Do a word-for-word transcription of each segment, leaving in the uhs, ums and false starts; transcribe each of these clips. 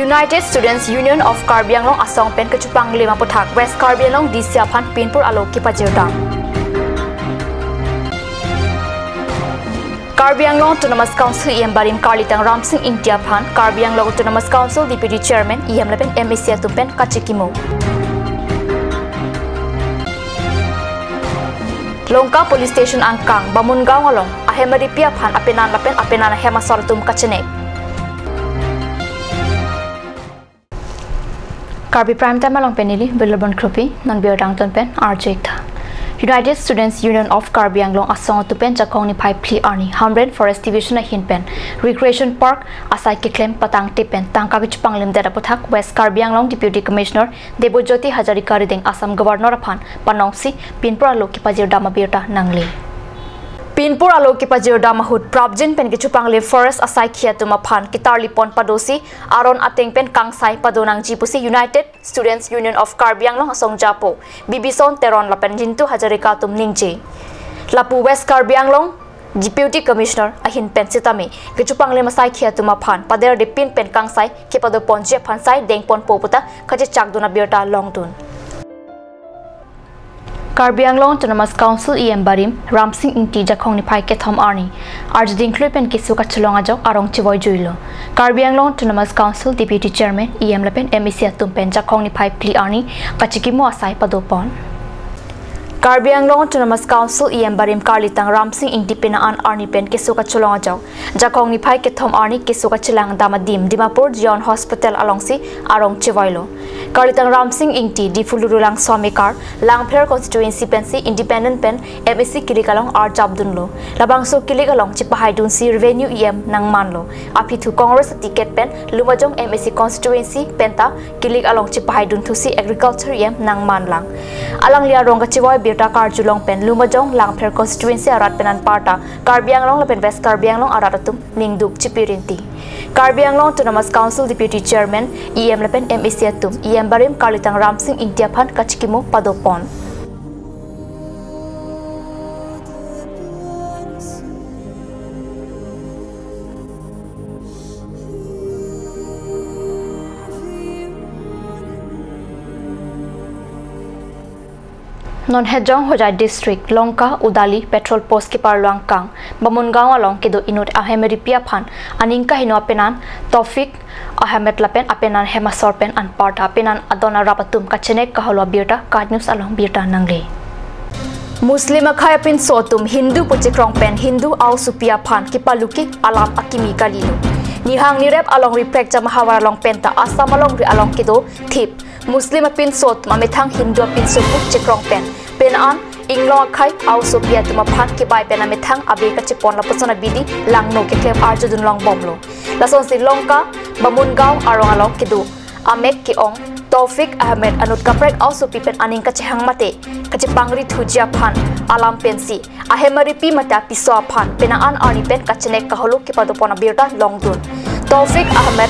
United Students Union of Karbi Anglong asong pen kechupanglim aputhak West Karbi Anglong D C aphan pinpur alo kipajir dam. Karbi Anglong Autonomous Council E M barim Karlitang Ramsing Ingti aphan Karbi Anglong Autonomous Council Deputy Chairman, E M lapen M A C atum pen kachikimo. Longka Police Station angkang Bamungaon along ahem aripi aphan apenan lapen apenan ahem asor atum kachenek. Karbi Prime Time along pen neli Bilobon Kropi, non biodang ton pen R J Tha. United Students Union of Karbi Anglong asong atum pen Jakhong niphai phli arni Hamren Forest Division ahin pen Recreation Park asai keklem patangte pen tangka kechupanglim det aputhak West Karbi Anglong Deputy Commissioner Debojyoti Hazarika rideng Assam Governor aphan panongsi pinpur alo kipajir dam abirta nangle. Pinpur alo kipajir dam ahut prapjin pen kechupanglim forest asaikhi atum aphan ketarlipon padosi aron ateng pen kangsai padonangji pusi United Students Union of Karbi Anglong asong japo Bibison Teron lapen Jintu Hazarika atum ningje. Lapu West Karbi Anglong Deputy Commissioner ahin pen sitame kechupanglim asaikhi atum aphan paderdepin pen kangsai kepadoponji aphan sai dengponpo puta kachechakdun abirta longdun. Karbi Anglong Autonomous Council E M barim Ramsing Ingti Jakhong niphai kethom arni arju dingklui pen keso kachelong ajok arong chevoijuilo. Karbi Anglong Autonomous Council Deputy Chairman, E M lapen M A C atum pen Jakhong niphai phli arni kachikimo asai padopon. Karbi Anglong Autonomous Council E M barim Karlitang Ramsing Ingti penang an arni pen keso kachelong ajok Jakhong niphai kethom arni keso kachelang dam adim Dimapur Zion Hospital alongsi arong chevoilo. Karlitang Ramsing Ingti, Diphu Lurulang Swamekar, Langpher constituency pensi independent pen M A C kilik along arjapdunlo. Labangso kilik along chepahaidunsi revenue E M nangmanlo. Aphi thu Congress ticket pen Lumbajong M A C constituency penta kilik along chepahaidun thusi agriculture E M nangmanlang. Alangli arong kachevoi birta karjulong pen Lumbajong Langpher constituency arat pen anparta Karbi Anglong lapen West Karbi Anglong arat atum ningduk chipirinti. Karbi Anglong Autonomous Council Deputy Chairman, E M lapen M A C atum E M barim Karlitang Ramsing Ingti aphan kachikimo padopon. Non Hejong Hojai District, Longka Udali Patrol Post keparlo angkang Bamungaon along kedo inut ahem aripi aphan aning kaheno apenan Taufik Ahmed lapen apenan hem asor pen anparta apenan adon arap atum kachenek kaholo abirta KAT News along birta nangle. Muslim akhei apinso atum Hindu pu chekrong pen Hindu aosopi aphan kepaluki alam akimi kalilo. Nihang nirep along riprek jam ahavar along penta Assam alongri along kedo thip Muslim apinso atum amethang Hindu apinso pu chekrong pen penang an inglong akhei aosopi atum aphan kebai pen amethang abe kachepon lapuson abidi langno keklem arjudun longbomlo. Lasonsi Longka Bamungaon arong along kedo amek ke-ong Taufik Ahmed anut kaprek aosopi pen aning kachehang mate kachepangri thuji aphan alam pensi ahem aripi mate apiso aphan penang an arni pen kachenek kaholo kepadopon abirta longdun. Taufik Ahmed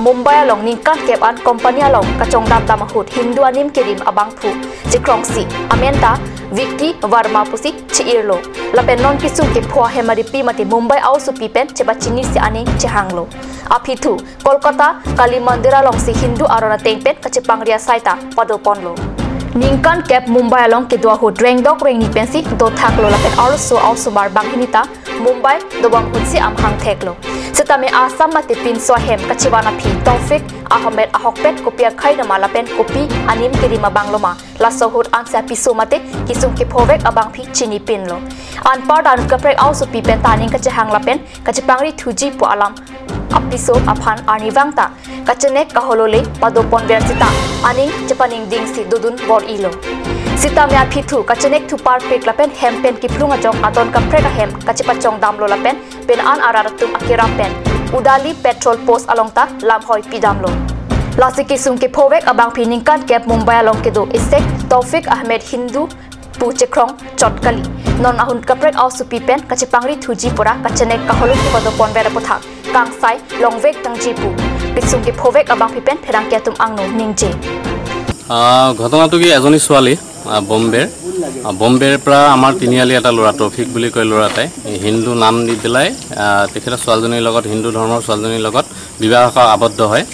Mumbai along ningkan kep an company along kachongdam dam ahut Hindu anim kerim abangphu chekrongsi amen ta Vicky Verma pusi chi-irlo. Lapen non kesung kepho ahem aripi mate Mumbai aosopi pen chepachinisi aning chehanglo. Aphi thu Kolkata Kali Mandir alongsi Hindu aron ateng pen kachepangri asai ta padoponlo. Ningkan kep Mumbai along kedo ahut rengdok rengni pensi dothaklo lapen arloso aosomar banghini ta Mumbai dobom ahutsi amahang theklo. Sitame Assam mate pinso ahem kachevan aphi Taufik Ahmed ahokpet kopi akhei nama lapen kopi anim kerim abangloma laso ahut ansi apiso mate kesung kephovek abangpi chinipinlo. Anparta anut kaprek aosopi penta aning kachehang lapen kachepangri thuji pu alam apiso aphan arnivang ta kachenek kaholo le padoponver sita aning chepaningdingsi dodun bor-ilo. Sitame aphi thu kachenek thu parpik lapen hem pen kiphlung ajok adon kaprek ahem kachepachongdamlo lapen penang an arat atum akerap pen Udali Patrol Post along ta lamhoi pidamlo. Lasi kesung kephovek abangpi ningkan kep Mumbai along kedo isek Taufik Ahmed Hindu pu chekrong chot kali. Non ahut kaprek aosopi pen kachepangri thuji pura kachenek kaholo kepadoponver aputhak kangsai longvek tangji pu kesung kephovek abangpi pen pherangke atum angno ningje. আহ, ঘটনাটো কি, এজনী ছোৱালী, আহ, বম্বেৰ, আহ, বম্বেৰ পৰা আমাৰ তিনিআলি এটা ল'ৰা, তৌফিক বুলি কয় ল'ৰা এটাই, এই হিন্দু নাম দি পেলাই, আহ, তেখেতৰ ছোৱালীজনীৰ লগত, হিন্দু ধৰ্মৰ ছোৱালীজনীৰ লগত বিবাহ আবদ্ধ হয়।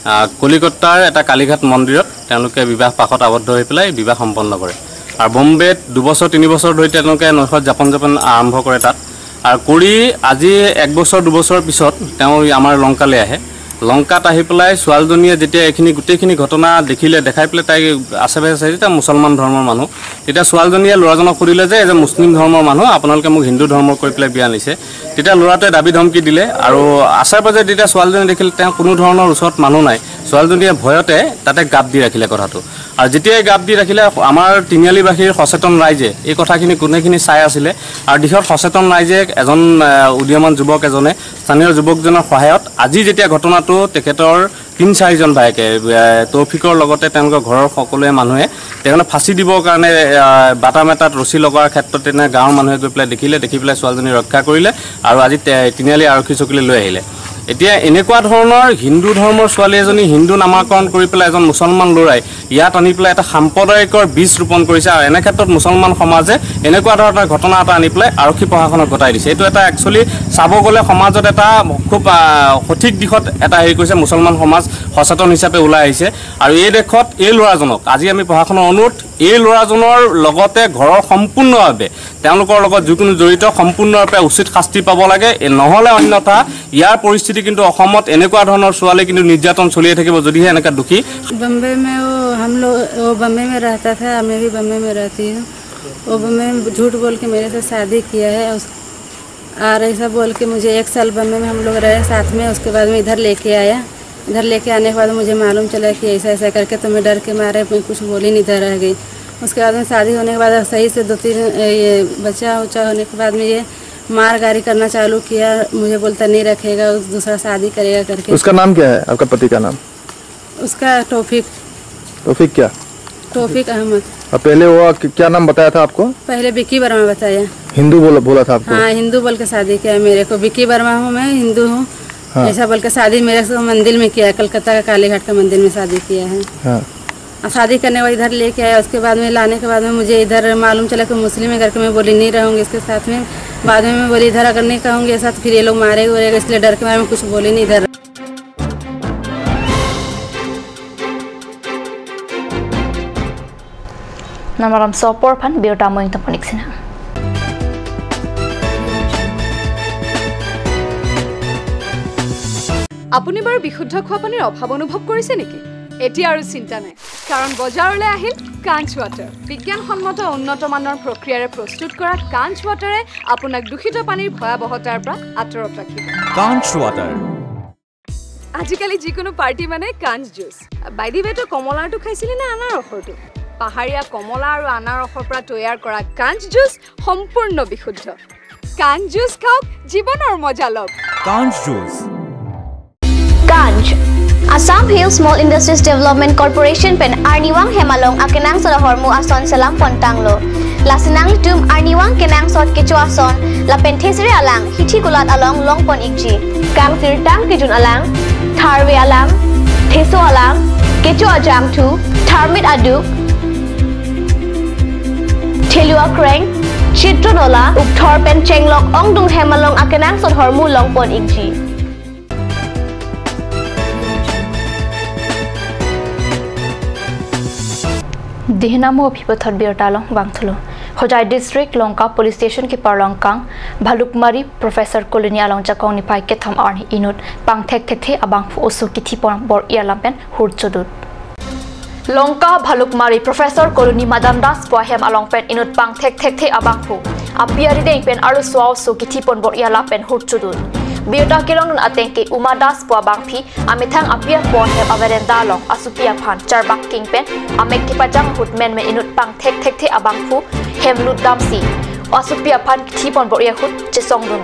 আহ, কলিকতাৰ এটা কালীঘাট মন্দিৰত তেওঁলোকে বিবাহ পাশত আবদ্ধ হৈ পেলাই বিবাহ সম্পন্ন কৰে। আৰু বম্বেত দুবছৰ, তিনি বছৰ ধৰি তেওঁলোকে নৈশত যাপন যাপন আৰম্ভ কৰে তাত। আৰু কৰি আজি এক বছৰ, দুবছৰ পিছত তেওঁ আমাৰ লংকালৈ আহে। লংকাত আহি পেলাই ছোৱালীজনীয়ে যেতিয়া এইখিনি গোটেইখিনি ঘটনা দেখিলে, দেখাই পেলাই তাই আছে পাছে চাইছে, তাই মুছলমান ধৰ্মৰ মানুহ। তেতিয়া ছোৱালীজনীয়ে ল'ৰাজনক সুধিলে যে, "এই যে মুছলিম ধৰ্মৰ মানুহ, আপোনালোকে মোক হিন্দু ধৰ্ম কৰি পেলাই বিয়া আনিছে।" তেতিয়া ল'ৰাটোৱে দাবী ধমকি দিলে আৰু আছে পাছে যেতিয়া ছোৱালীজনী দেখিলে তেওঁ কোনো ধৰণৰ ওচৰত মানুহ নাই, ছোৱালীজনীয়ে ভয়তে তাতে গাপ দি ৰাখিলে কথাটো। আৰু যেতিয়াই গাপ দি ৰাখিলে, আমাৰ তিনিআলিবাসীৰ সচেতন ৰাইজে এই কথাখিনি গোটেইখিনি চাই আছিলে। আৰু দিশত সচেতন ৰাইজে এজন, আহ, উদীয়মান যুৱক এজনে স্থানীয় যুৱকজনৰ সহায়ত আজি যেতিয়া ঘটনাটো তেখেতৰ তিন চাৰিজন ভায়েকে, এ, তৌফিকৰ লগতে তেওঁলোকৰ ঘৰৰ সকলোৱে মানুহে তেখেতক ফাঁচি দিবৰ কাৰণে, এ, বাটাম এটাত ৰছী লগোৱাৰ ক্ষেত্ৰত তেনে গাঁৱৰ মানুহে গৈ পেলাই দেখিলে, দেখি পেলাই ছোৱালীজনী ৰক্ষা কৰিলে আৰু আজি তে-, তিনিআলি আৰক্ষী চকীলৈ লৈ আহিলে। এতিয়া এনেকুৱা ধৰণৰ হিন্দু ধৰ্মৰ ছোৱালী এজনী হিন্দু নামাকৰণ কৰি পেলাই এজন মুছলমান ল'ৰাই ইয়াত আনি পেলাই এটা সাম্প্ৰদায়িকৰ বীজ ৰোপণ কৰিছে আৰু এনে ক্ষেত্ৰত মুছলমান সমাজে এনেকুৱা ধৰণৰ ঘটনা এটা আনি পেলাই আৰক্ষী প্ৰশাসনক গতাই দিছে। এইটো এটা actually চাব গ'লে সমাজত এটা খুব, আহ, সঠিক দিশত এটা হেৰি কৰিছে, মুছলমান সমাজ সচেতন হিচাপে ওলাই আহিছে। আৰু এই দেশত এই ল'ৰাজনক আজি আমি প্ৰশাসনৰ অনুৰোধ, এই ল'ৰাজনৰ লগতে ঘৰৰ সম্পূৰ্ণভাৱে তেওঁলোকৰ লগত যিকোনো জড়িত সম্পূৰ্ণৰূপে উচিত শাস্তি পাব লাগে। এ, নহ'লে অন্যথা ইয়াৰ পৰিস্থিতি কিন্তু অসমত এনেকুৱা ধৰণৰ ছোৱালী কিন্তু নিৰ্যাতন চলিয়ে থাকিব যদিহে এনেকুৱা দুখী। बम्बई में वो हम लोग, वो बम्बई में रहता था, मैं भी बम्बई में रहती हूँ। वो बम्बई में झूठ बोल के मेरे से शादी किया है। उस, और ऐसा बोल के मुझे एक साल बम्बई में हम लोग रहे साथ में, उसके बाद में इधर लेके आया। इधर लेके आने के बाद मुझे मालूम चला कि ऐसा ऐसा करके, तो मैं डर के मारे मैं कुछ बोली नहीं, इधर रह गई। उसके बाद में शादी होने के बाद सही से दो तीन, ये बच्चा उच्चा होने के बाद में ये मार गारी करना चालू किया। मुझे बोलता नहीं रखेगा, दूसरा शादी करेगा करके। उसका नाम क्या है, आपका पति का नाम? उसका तौफीक। तौफीक क्या? तौफीक अहमद। और पहले वो क-, क्या नाम बताया था आपको? पहले विक्की वर्मा बताया। हिंदू बोला, बोला था आपको? हाँ, हिंदू बोल के शादी किया मेरे को। विक्की वर्मा हूँ मैं, हिंदू हूँ। हाँ। ऐसा बोल के शादी मेरे से मंदिर में किया है, कलकत्ता का कालीघाट का मंदिर में शादी किया है। हाँ। और शादी करने के बाद इधर लेके आया, उसके बाद में लाने के बाद में मुझे इधर मालूम चला कि मुस्लिम है करके, मैं बोली नहीं रहूँगी इसके साथ में। बाद में मैं बोली इधर अगर नहीं कहूँगी ऐसा तो फिर ये लोग मारेगा, इसलिए डर के मारे मैं कुछ बोली नहीं इधर। Namaram sopor phan birta moing taponik sina. আপুনি বাৰু বিশুদ্ধ খোৱা পানীৰ অভাৱ অনুভৱ কৰিছে নেকি? এতিয়া আৰু চিন্তা নাই, কাৰণ বজাৰলৈ আহিল কাঞ্চ ৱাটাৰ। বিজ্ঞানসন্মত উন্নত মানৰ প্ৰক্ৰিয়াৰে প্ৰস্তুত কৰা কাঞ্চ ৱাটাৰে আপোনাক দূষিত পানীৰ ভয়াৱহতাৰ পৰা আঁতৰত ৰাখিব। কাঞ্চ ৱাটাৰ। আজিকালি যিকোনো পাৰ্টি মানে কাঞ্চ জুচ। বাই দি ৱে, তই কমলাৰটো খাইছিলি নে আনাৰসৰটো? পাহাৰীয়া কমলা আৰু আনাৰসৰ পৰা তৈয়াৰ কৰা কাঞ্চ জুচ সম্পূৰ্ণ বিশুদ্ধ। কাঞ্চ জুচ খাওক, জীৱনৰ মজা লওক। কাঞ্চ juice. Kanj. Assam Hill Small Industries Development Corporation pen arnivang hem along akenangsot ahormu ason selam pontanglo. Lasi nanglitum arnivang kenangsot kecho ason lapen thesere alang hithi kulat along longpon ikji. Kangsirtang kejun alang, tharve alang, theso alang, kecho ajangthu, tharmit aduk, thelu akreng, chitron ola, ukthor pen chenglok ongdung hem along akenangsot ahormu longpon ikji. Dihinamo phipathot birta along vangthulo. Hojai District Longka Police Station keparlong kang Bhalukmari Professor Colony along Jakong niphai kethom arni inut pangthek thekthe abangphu oso kithipon bor-i alam pen hurchodut. Longka Bhalukmari Professor Colony Madan Das pu ahem along pen inut pangthek thekthe abangphu api arideng pen arloso oso kithipon bor-i alam pen hurchodut. Birta kelongdun ateng ke Uma Das pu abangpi amethang api apo ahem averenda along asopi aphan charbak king pen amek kepajang ahut menmen inut pangthek thekthe abangphu hem lut damsi asopi aphan kithipon bor-i ahut chesongdun.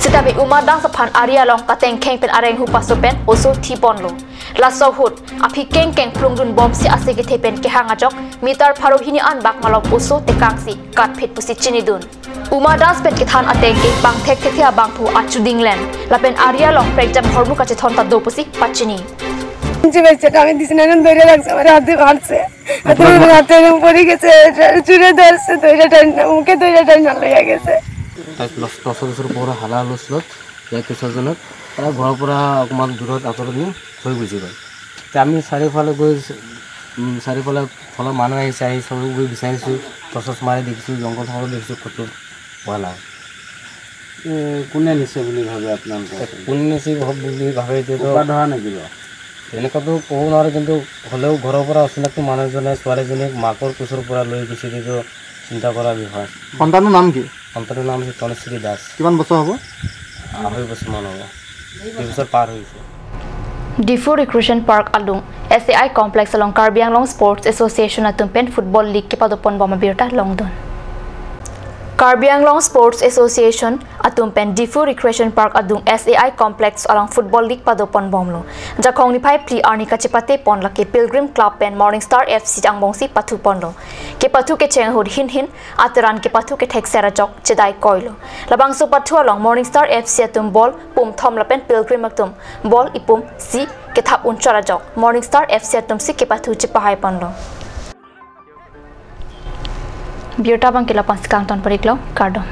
Sitame Uma Das aphan ari along katengkheng pen arenghu paso pen oso thiponlo. Laso ahut aphi kengkeng plungdun bomsi ase kethe pen kehang ajok meter pharo hini an bak malom oso tekangsi katphit pusi chinidun. Uma Das pen kethan ateng ke pangthek thekthe abangphu achudinglen lapen ari along prekjam ahormu kachethon ta do pusi pachini. যে বাচ্চাটা আমি দিছি না, ধরে রাখছে আমার হাতে মারছে। হাতে, আপনার মা- হাতে এরকম পড়ে গেছে, চুলে ধরছে, ধরে টান, মুখে ধরে টান লইয়া গেছে। তাই দহ, দহ বছৰ পৰা হালা হুলস্থুলত ইয়াৰ কেঁচুৱাজনক তাৰ ঘৰৰ পৰা অকণমান দূৰত আঁতৰত নি থৈ গুচি গ'ল। তে আমি চাৰিওফালে গৈ, উম, চাৰিওফালে, ফালৰ মানুহ আহিছে, আহি চব গৈ বিচাৰিছোঁ, টৰ্চ চৰ্চ মাৰি দেখিছোঁ, জংঘল চংঘল দেখিছোঁ, ক'তো পোৱা নাই। এ, কোনে নিছে বুলি ভাবে আপোনালোকে? কোনে নিছে ভাব-, বুলি ভাবে, এতিয়াতো বোকা ধৰা নেকি বাৰু? এনেকুৱাতো ক'ব নোৱাৰে, কিন্তু হ'লেও ঘৰৰ পৰা অচিনাকি মানুহ এজনে ছোৱালীজনীক মাকৰ কোচৰ পৰা লৈ গৈছে, এইটো চিন্তা কৰাৰ বিষয়। সন্তানৰ নাম কি? সন্তানৰ নাম হৈছে তনুশ্ৰী দাস। কিমান বছৰ হ'ব? আঢ়ৈ বছৰমান হ'ব। দুই বছৰ পাৰ হৈ গৈছে। Diphu Recreation Park along S A I Complex along Karbi Anglong Sports Association atum pen Football League kepadoponbom abirta longdun. Karbi Anglong Sports Association atum pen Diphu Recreation Park adung S A I Complex along Football League padoponbomlo. Jakhong niphai phli arni kachepatepon lake Pilgrim Club pen Morning Star F C angbongsi pathuponlo. Kepathu kecheng ahut hinhin ateran kepathu kethekser ajok chedai koilo. Labangso pathu along Morning Star F C atum ball pum thom lapen Pilgrim atum ball ipum si kethap unchot ajok Morning Star F C atum si kepathu chepahaiponlo. Birta abangke la-an si kangton pariklo, kardom.